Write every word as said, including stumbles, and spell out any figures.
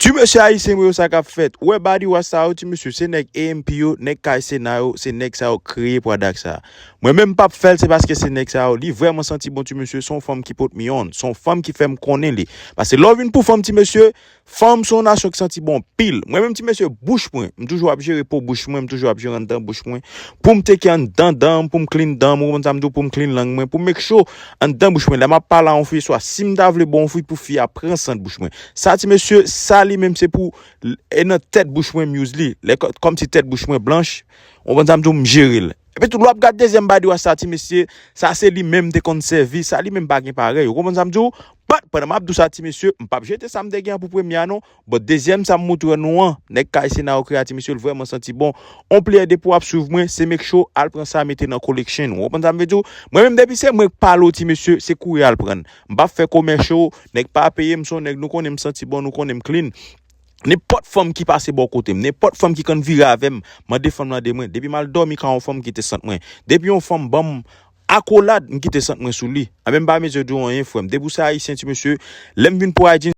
Ti mesye ayisyen mwen yo, sa k ap fèt? Ou wè body wash sa yo, ti mesye, se nèg A M P yo, nèg Kay Sena yo, se nèg sa yo kreye pwadak sa. Mwen menm m p ap fè l, se paske se nèg sa yo. Li vrèman santi bon, ti mesye, se yon fanm ki put me on, se yon fanm ki fè m konnen li. Paske lè w vin pou fanm, ti mesye, fanm se yon nasyon ki santi bon anpil. Mwen menm, ti mesye, bouch mwen, m toujou ap jere po bouch mwen, m toujou ap jere anndan bouch mwen. Pou m teke anndan dan m, pou m clean dan m, ou konprann sa m di w, pou m clean lang mwen, pou m make sure anndan bouch mwen. Lè m ap pale a yon fi, swa si m ta vle ba yon fi pou fi a pran sant bouch mwen. Sa, ti mesye, sa li menm se pou, e nan tèt bouch mwen m use li. Lè kò-, kòmsi tèt bouch mwen blanch, ou konprann sa m di w, m jere l. Epi tou, lè w ap gad dezyèm body wash sa, ti mesye, sa se li menm m te konn sèvi, sa li menm pa gen parèy. Ou konprann sa m di w? But, pandan m ap di w sa, ti mesye, m p ap jete sa m te gen an pou premye a non. But dezyèm sa m montre nou an, nèg Kay Sena yo kreye a, ti mesye, l vrèman santi bon. On player, depi w ap swiv mwen, se make sure al pran sa mete nan collection. Ou konprann sa m vle di w? Mwen menm depi se mwen k pale w, ti mesye, se kouri al pran. M p ap fè commercial, nèg pa peye m, se yon nèg nou konnen m santi bon, nou konnen m clean. Nenpòt fanm ki pase bò kote m, nenpòt fanm ki konn vire avè m, mande fanm nan de mwen. Depi m al dòmi kay yon fanm, m kite sant mwen. Depi yon fanm ban m akolad, m kite sant mwen sou li. Anben, m pa bezwen di w anyen, frè m. Depi w se ayisyen, ti mesye, lè m vin pou Hygiene